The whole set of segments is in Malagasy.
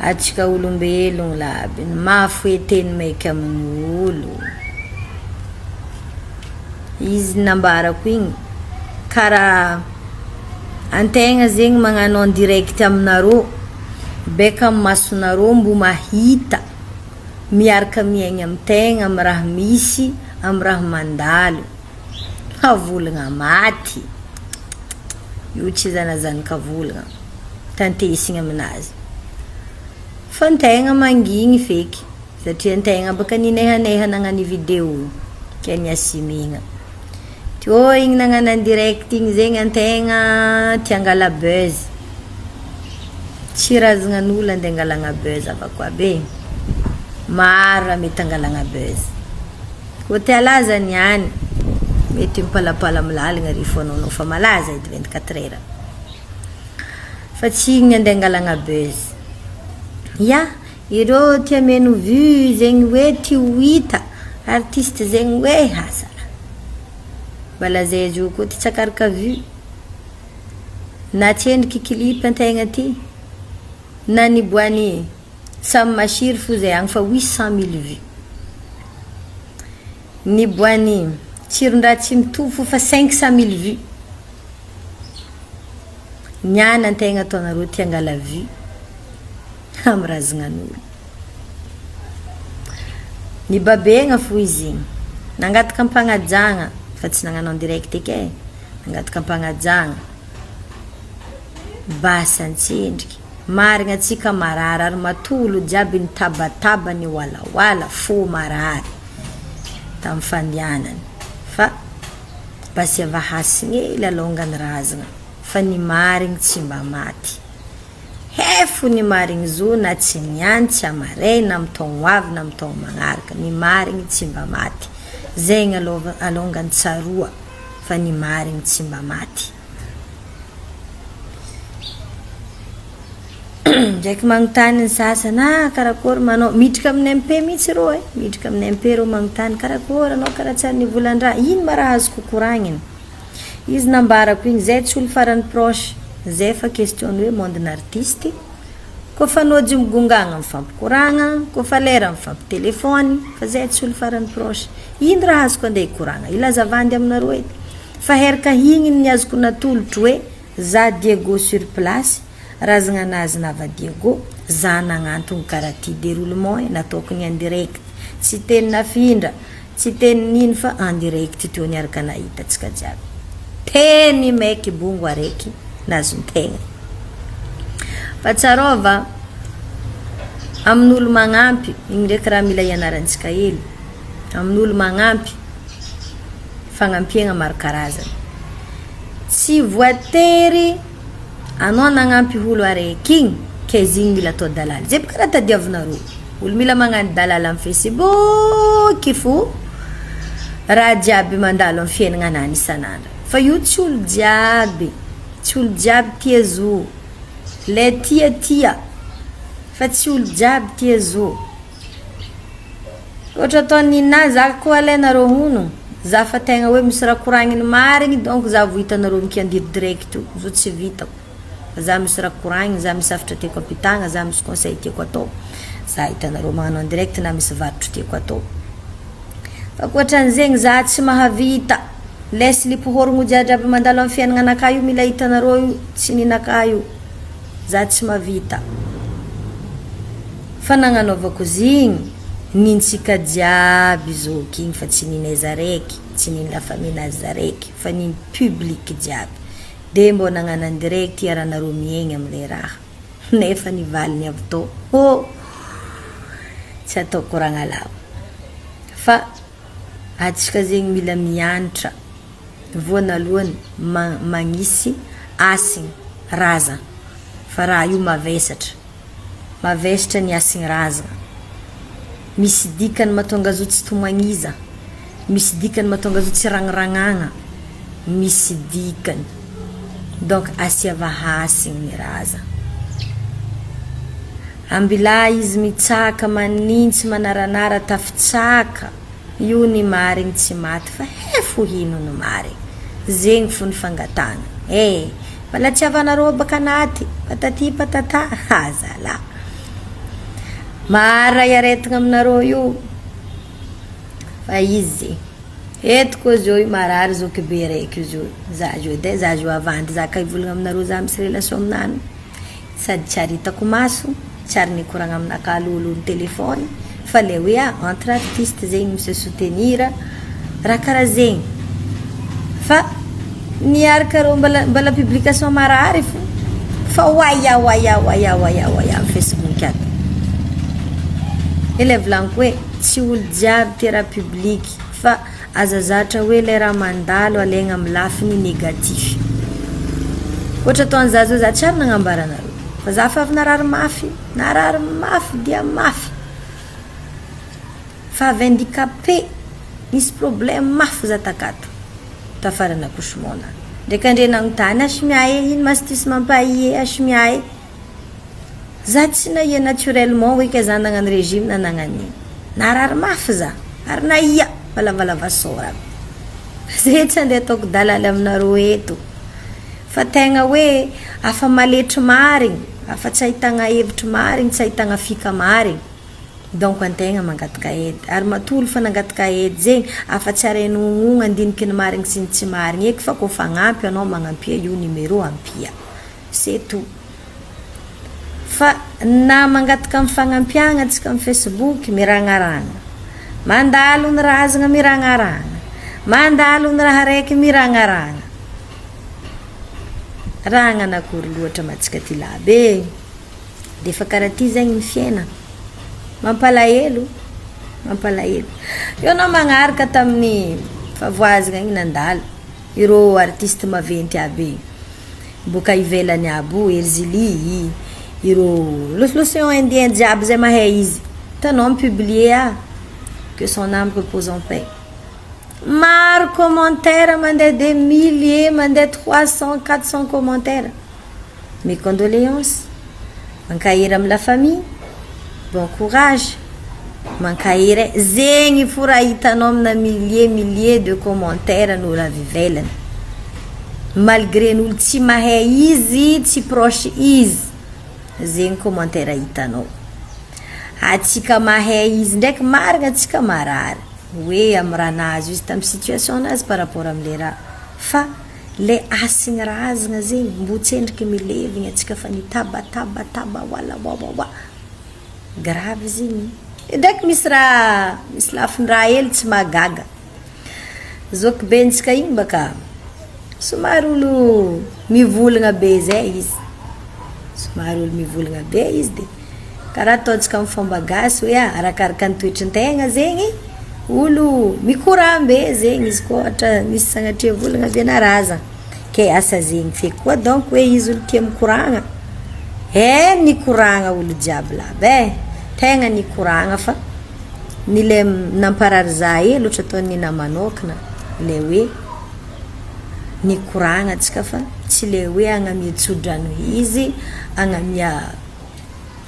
Atsika olombelogno laby ny mahafoe teny maiky amin'olo. Izy nambarako igny karaha antegna zegny magnano en direct aminarô beka amy masonarô mbô mahita miaraka miaigny amy tegna amy raha misy amy raha mandalo fa volagna maty io tsy zanazanika volagna tantesigny aminazy fa antegna mangigny feky satria antegna baka ninehaneha nagnano vidéo io ke niasimegna tô igny nagnano en direct igny zegny antegna te hangala buzz, tsy razagnan'olo ande angalagna buzz avako aby e, maro raha mety angalagna buzz, kô te halaza niany mety mipalapala amy lalagna ary fô anao anao fa malaza edy 24 heures fa tsy igny ande angalagna buzz, ia ireo tia hameno vue zegny hoe tia ho hita artiste zegny hoe asa mba lazay izy io koa ty tsakaraka vue na tsendriky clip antegna ty na niboahany samy masiry fo zay agny fa 800 000 vues, niboahany tsiron-draha tsy mitovy fo fa 500 000 vues, niany antegna ataonareo tia angala vue amy razagnan'olo. Nibabegna fo izy igny, nangataka am-pagnajagna fa tsy nagnano en direct eky e, nangataka am-pagnajagna, basy antsendriky, marigna atsika marary ary matoa olo jiaby nitabataba niwalaoala fô marary tamy fandianany fa basy ava hasigny hely alongany razagna fa ny marigny tsy mba maty. Hefo ny marigny zo na tsy niany tsy amaray na amy taogno avy na amy taogno magnaraka ny marigny tsy mba maty zegny alôva alongany tsaroa fa ny marigny tsy mba maty. Ndraiky magnontany ny sasany ah karakôry ma anao midriky amin'ny MP mihitsy rô e, midriky amin'ny MP rô magnontany karakôry anao karaha tsy ary nivolan-draha, ino ma raha azoko koragnina? Izy nambarako igny, zay tsy olo farany proche, zay fa question ny hoe monde-n'artiste, kôfa nôjy migongagna mifampikoragna, kôfa lera mifampitelefôny, fa zay tsy olo farany proche. Ino raha azoko ande hikoragna? Hilaza vandy aminareo edy. Fa heraka igny ny azoko natolotro hoe za Diego sur place, razagna anazy nava Diego, za nagnantogno karaha ty déroulement e, nataoko ny en direct, tsy teny nafindra, tsy teny nino fa en direct teo niaraka nahita antsika jiaby. Teny maiky bongo araiky nazon-tegna. Fa tsarôva amin'olo magnampy, igny ndraiky raha mila ianarantsika hely, amin'olo magnampy, fagnampiagna maro karazany. Tsy voatery anao nagnampy olo araiky igny ke izy igny mila atao dalaly. Zay bôka raha tadiavinareo. Olo mila magnano dalaly amy facebook fo raha jiaby mandalo amy fiaignananany isan'andro. Fa io tsy olo jiaby, tsy olo jiaby tia zo. Le tia tia fa tsy olo jiaby tia zo. Ohatra ataon'i Nina za koa alainareo hono, za fa tegna hoe misy raha koragniny marigny donc za vao hitanareo mikiandiry direct io, zo tsy vitako. Fa za misy raha koragniny, za misy hafatra tiako ampitagna, za misy conseil tiako atao, za hitanareo magnano en direct na misy varotro tiako atao. Fa ankoatran'izegny za tsy mahavita, le slip hôrogno jiabijiaby mandalo amy fiaignananakahy io mila hitanareo io, tsy ninakahy io, za tsy mahavita. Fa nagnanaovako izy igny, nintsika jiaby zoky igny fa tsy ninay zaraiky, tsy niny la famille-nazy zaraiky fa niny public jiaby. De mbô nagnano en direct iarahanareo miaigny amle raha. Nefa ny valiny avy tô, hô! Tsy atao koragna lava. Fa atsika zegny mila mianatra voanalohany ma- magnisy hasigny razana fa raha io mavesatra. Mavesatra ny hasigny razana. Misy dikany mahatonga azy io tsy tomagniza, misy dikany mahatonga azy io tsy ragniragnagna, misy dikany. Donc asiava hasigny ny razana. Ambilà izy mitsaka, manintsy, manaranara, tafitsaka, io ny marigny tsy maty fa he fo hino ny marigny. Zegny fo ny fangatahana e! Mbola tsy havanareo baka anaty, patati patata, ha zalah. Maro raha iaretigna aminareo io fa izy zegny. Eto koa zao io marary zokibe raiky io zao, za zao edy e, za zao havandy, za ka hivolagna aminareo za misy relation aminany sady tsy ary hitako maso, tsy ary nikoragna aminakahy alohaloha telefôny fa le hoe entre artiste zegny mi se soutenir raha karaha zegny fa niaraka rô mbala mbala publication marary fo fa oaya oaya oaya oaya oaya amy facebook ato. Ilay volagniko hoe tsy olo jiaby tia raha public fa aza zatra hoe le raha mandalo alaigna amy lafiny négatif. Ohatra ataon'ny za zao za tsy ary nagnambara anareo fa za fa avy narary mafy, narary mafy dia mafy, fa avy handicapé, nisy problème mafy za takato tafaran'ny accouchement-na. Ndraiky andre nagnontany Ashmia e, ino ma astuce mampahia e Ashmia e? Za tsy nahia naturellement hoe ke za nagnano régime na nagnano ino. Narary mafy za ary nahia fa lavalava sôra aby. Zay tsy andeha ataoko dalaly aminareo eto fa tegna hoe afa maletry marigny, afa tsy ahitagna hevitry marigny, tsy ahitagna fika marigny. Donc antegna mangataka aide ary matoa olo fa nangataka aide zegny afa tsy aren'ognogno andiniky ny marigny sy ny tsy marigny eky fa kôfa agnampy anao magnampia io numéro ampia. C'est tout. Fa na mangataka amin'ny fagnampiagna antsika amin'ny facebook miragnaragna, mandalo ny razagna miragnaragna, mandalo ny raha raiky miragnaragna. Raha nanakory loatra ma antsika ty laby e. De efa karaha ty zegny ny fiainana. Mampalahelo, mampalahelo. Eo anao magnaraka tamin'ny fahavoazagna igny nandalo, ireo artiste maventy aby igny. Boaka ivelany aby io, Erzily, ireo l'océan indien jiaby zay mahay izy. Hitanao mi-publier ah, que son âme repose en paix. Maro commentaire mandeha des milliers, mandeha 300, 400 commentaires. Mes condoléances. Mankahery amy la famille. Bon courage. Mankahery e. Zegny fo raha hitanao amina milliers milliers de commentaires n'olo avy ivelany. Malgré n'olo tsy mahay izy, tsy proche izy. Zegny commentaire hitanao. Atsika mahay izy ndraiky marigna atsika marary. Hoe amy raha nahazo izy tamy situation nazy par rapport amle raha. Fa le hasigny razagna zegny mbo tsy endriky milevigny atsika fa nitabataba wala wawawa. Grave izy igny. Ndraiky misy raha misy lafin-draha hely tsy mahagaga. Zokibentsika igny baka somary olo mivolagna be zay izy. Somary olo mivolagna be izy de karaha ataontsika amy fomba gasy hoe arakaraka ny toetrin-tegna zegny olo mikorambe zegny izy koa ohatra misy sagnatria volagna avy ana razagna. Ke asa zegny feky koa donc hoe izy olo tia mikoragna. Eh nikoragna olo jiaby laby e, tegna nikoragna fa ny le namparary za hely ohatra ataon'ny ninahy manokana le hoe nikoragna antsika fa tsy le hoe agnamia tso-drano izy, agnamia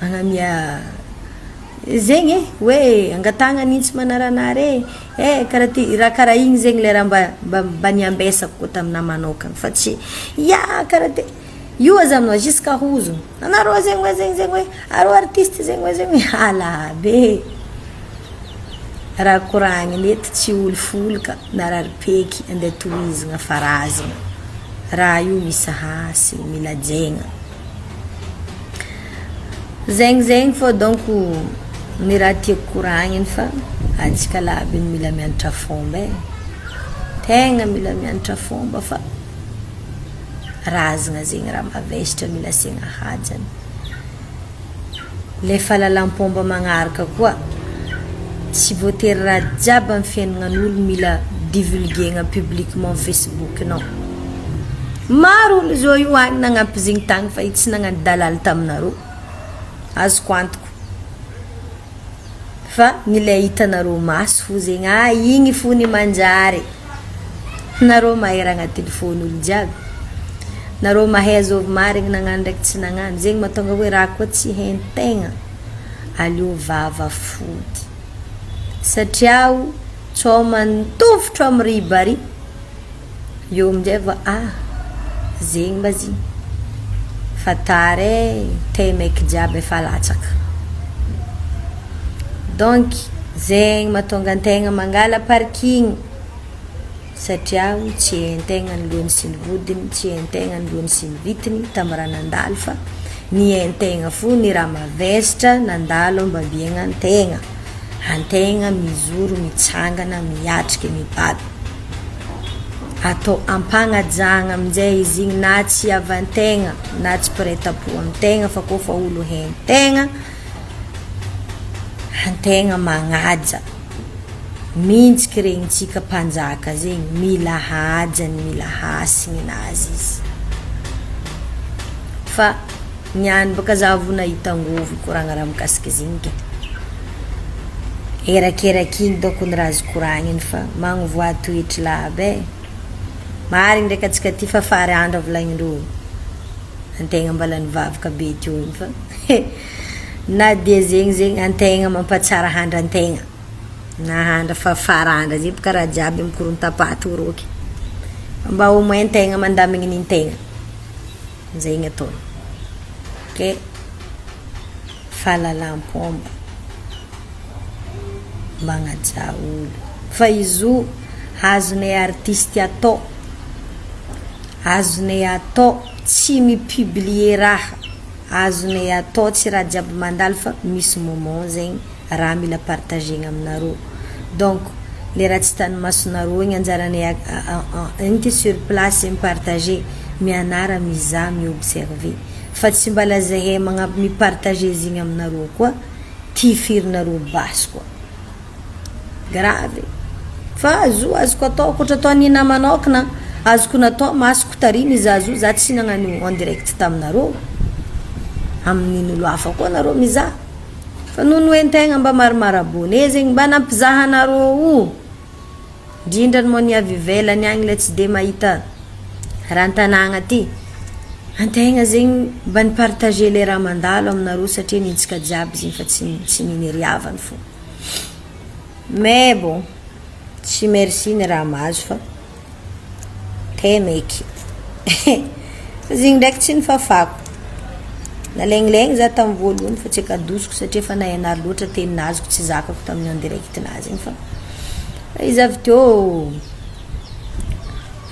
agnamia zegny e hoe angatahagna nintsy manaranara e, eh karaha ty raha karaha igny zegny le raha mba mba mba niambesako koa taminahy manokana fa tsy ia karaha ty io aza aminao jusqu'à hozogno anareo zegny hoe zegny zegny hoe arô artiste zegny hoe zegny hoe alabe raha koragniny eto tsy olo folaka narary peky andeha tohizagna fa razagna raha io misy hasiny mila hajaigna zegny zegny fô donc ny raha tiako koragniny fa antsika laby mila mianatra fomba e, tegna mila mianatra fomba fa razagna zegny raha mavesatra mila asiagna hajany. Le fahalalam-pomba magnaraka koa tsy voatery raha jiaby amy fiaignanan'olo mila divulguer-na publiquement facebook-nao. Maro olo zao io agny nagnampy zegny tagny fa i tsy nagnano dalaly taminareo, azoko antoko fa ny le hitanareo maso fo zegny ah igny fo ny manjary, nareo mahay raha agnatin'ny fôn'olo jiaby, nareo mahay azôvy marigny nagnano ndraiky tsy nagnano, zegny mahatonga hoe raha koa tsy hain-tegna aleo vava fody satria o tsao mandofotro amy riba ary eo aminjay vao ah zegny mba izy fa tara e, tay maiky jiaby efa latsaka. Donc zegny mahatonga antegna mangala parking satria tsy hain-tegna ny lohany sy ny vodiny, tsy hain-tegna ny lohany sy ny vitiny tamy raha nandalo fa ny hain-tegna fo ny raha mavesatra nandalo ambabiagnan-tegna, antegna mijoro mitsangana miatriky mibaby, atao ampagnajana aminjay izy igny na tsy havan-tegna na tsy mpiray tampo amintegna fa kôfa olo hain-tegna, antegna magnaja, mintsiky regnitsika mpanjaka zegny mila hajany mila hasigninazy izy, fa niany bôka zah vô nahita angôvo nikoragna raha mikasiky izy igny ke, erakeraky igny dônko ny raha azo koragniny fa magnovoà toetry lahy aby e, marigny ndraiky antsika ty fa fary andro volagnindreo, antegna mbala nivavaka be teo igny fa na de zegny zegny antegna mampatsara handra antegna, na handra fa farandra zay bôka raha jiaby mikorontam-paty roky, mba au moins tegna mandamigny nintegna, zegny ataony, ke fahalalam-pomba, magnajà olo, fa izy io azonay artiste atao, azonay atao tsy mi-publier raha, azonay atao tsy raha jiaby mandalo fa misy moment zegny raha mila partagena aminarô, donc le raha tsy hitan'ny masonarô igny anjaranay ino ty sur place mi-partager, mianara mizaha mi-observer fa tsy mbala zahay magna- mi-partager izy igny aminarô koa tifirinarô basy koa, grave fa zo azoko atao ankoatra atao ninahy manokana azoko natao masoko tary nizaha zo za tsy nagnano en direct taminarô, amin'in'olo hafa koa narô mizaha fa noho ny hoe antegna mba maromaro abonné zegny mba nampizaha anarô io, indrindra moa ny avy ivelany agny le tsy de mahita raha an-tanàgna aty, antegna zegny mba ni-partager le raha mandalo aminarô satria nintsika jiaby izy igny fa tsy tsy niniriavany fô, mais bon tsy merci ny raha mahazo fa te maiky, izy igny ndraiky tsy nifafako, nalaignilaigny zah tamy voalohany fa tsy akadosiko satria efa nahay loatra teninazy ko tsy zakako tamin'ny en direct-nazy igny fa izy avy teo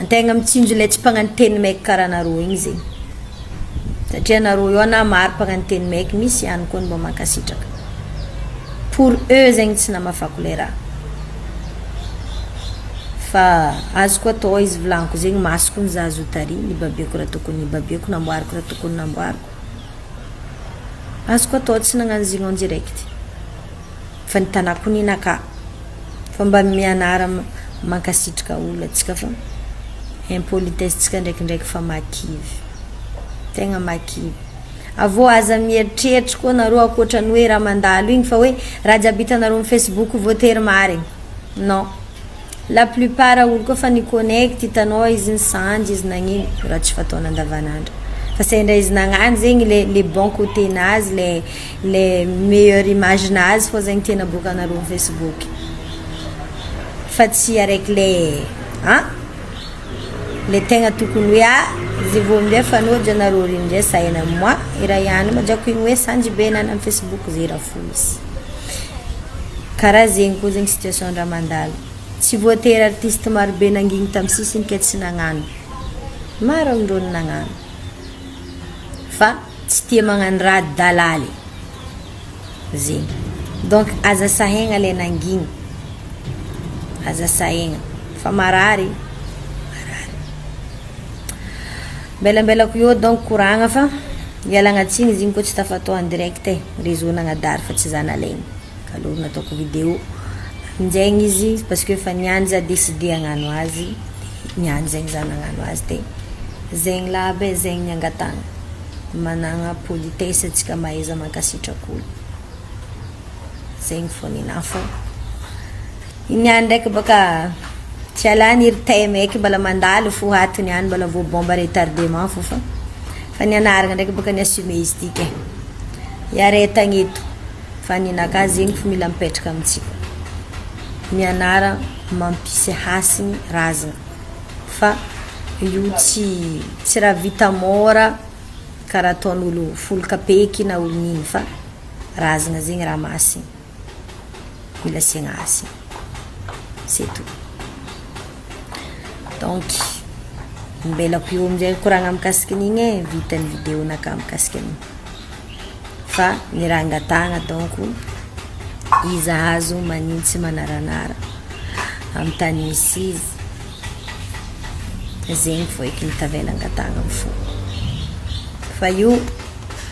antegna mitsinjo le tsy mpagnano teny maiky karaha anareo igny zegny, satria anareo io na maro mpagnano teny maiky misy ihany koa ny mbô mankasitraka, pour eux zegny tsy namafako le raha, fa azoko atao izy volagniko zegny masoko nizaha zo tary nibabiako raha tokony nibabiako, namboariko raha tokony namboariko, azoko atao tsy nagnano izy igny en direct fa nitanako ninakà fa mba mianara mankasitraka olo antsika fa impolitesse-tsika ndraikindraiky fa mahakivy, tegna mahakivy, avô aza mieritreritry koa nareo ankoatran'ny hoe raha mandalo igny fa hoe raha jiaby hitanareo amy facebook voatery marigny, non, la plupart olo koa fa ni-connecte hitanao izy nisanjy izy nagnino raha tsy fataony andavanandro fa sendra izy nagnano zegny le le bon côté-nazy le le meilleure image-nazy fô zegny tiany aboakanareo amy facebook fa tsy araiky le an le tegna tokony hoe ah izy vô amizay fanôjo anareo ry amizay saina moi i raha ihany majako igny hoe sanjy be nany amy facebook zay raha fo izy, karaha zegny koa zegny situation raha mandalo, tsy voatery artiste marobe nangigny tamy sisiny ke tsy nagnano, maro amindreo no nagnano fa tsy tia magnano raha dalaly zegny, donc aza sahegna le nangigny, aza sahegna fa marary, marary, mbelambelako eo donc koragna fa ialagna tsigny izy igny koa tsy tafatao en direct e, réseau nagnadary fa tsy zah nalaigny, aleo nataoko vidéo aminjaigny izy parce que efa niany zah décidé hagnano azy, niany zegny zah nagnano azy de zegny laha aby e, zegny ny angatahana, magnana politesse antsika mahaiza mankasitraka olo, zegny fô ninahy fô niany ndraiky bôka tsy alany ery thème eky mbola mandalo fo ato niany mbola voa bombe à retardement fô fa fa nianarana ndraiky bôka ni-assumer izy ty ke, iaretagna eto fa ninakà zegny fo mila mipetraka amitsika, mianara mampisy hasigny razagna fa io tsy tsy raha vita môra karaha ataon'olo folo kapeky na olo nino fa razagna zegny raha masigny. Mila asiagna hasina. C'est tout. Donc mbelako eo amizay koragna mikasiky an'igny e, vita ny vidéo naka mikasiky an'igny. Fa ny raha angatahana donc izy ahazo manintsy manaranara amy tany misy izy, zegny fô eky ny tavela angatahana amy fo. Fa io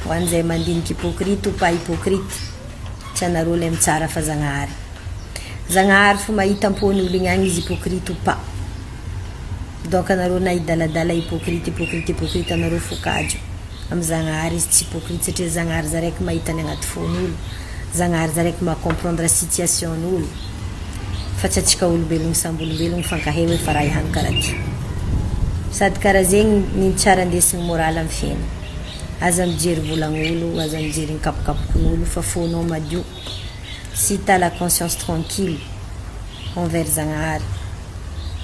ho an'izay mandiniky hypocrite ou pas hypocrite, tsy anareo le mitsara fa Zagnahary. Zagnahary fo mahita am-pôn'olo igny agny izy hypocrite ou pas. Donc anareo na hidaladala hypocrite, hypocrite, hypocrite, anareo fo kajo. Amy Zagnahary izy tsy hypocrite satria Zagnahary zaraiky mahita ny agnaty fôn'olo, Zagnahary zaraiky maha-comprendre situation'olo, fa tsy atsika olombelogno samby olombelogno mifankahay hoe fa raha ihany karaha ty. Sady karaha zegny ny tsara andesigny moral amy fiainana. Aza mijery volagn'olo, aza mijery ny kapokapokon'olo fa fônao madio. Si t'as la conscience tranquille envers Zagnahary,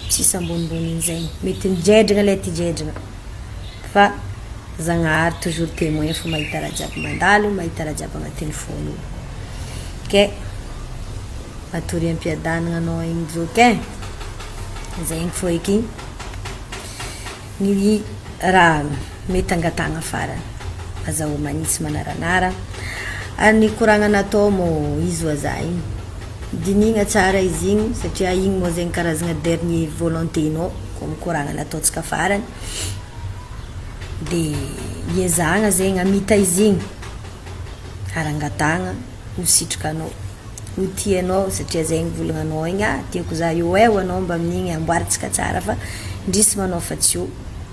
tsisy ambonimbonin'izegny. Mety mijedragna le tijedragna fa Zagnahary toujours témoin fô mahita raha jiaby mandalo, mahita raha jiaby agnatin'ny fôn'olo. Ke matory am-piadanana anao igny zoky e, zegny fô eky ny raha mety angatahana farany. Azahoa magnitsy manaranara. Ary ny koragna natao mô izy oa za igny, dinihina tsara izy igny satria igny moa zegny karazagna dernier volonté-nao koa mikoragna nataontsika farany, de iezahana zegny hamita izy igny ary angatahana ho sitrakanao, ho tianao satria zegny volagnanao igny ah tiako za eo e ho anao mba amin'igny amboarintsika tsara fa indrisy manao fa tsy eo.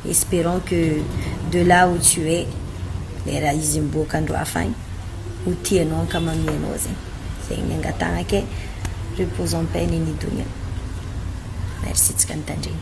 Espérons que de là où tu es, lera izy miboaka andro hafa agny, ho tianao ankamamianao zegny. Zegny ny angatahana ke repose en paix Nini Donia. Merci tsika nitandregny.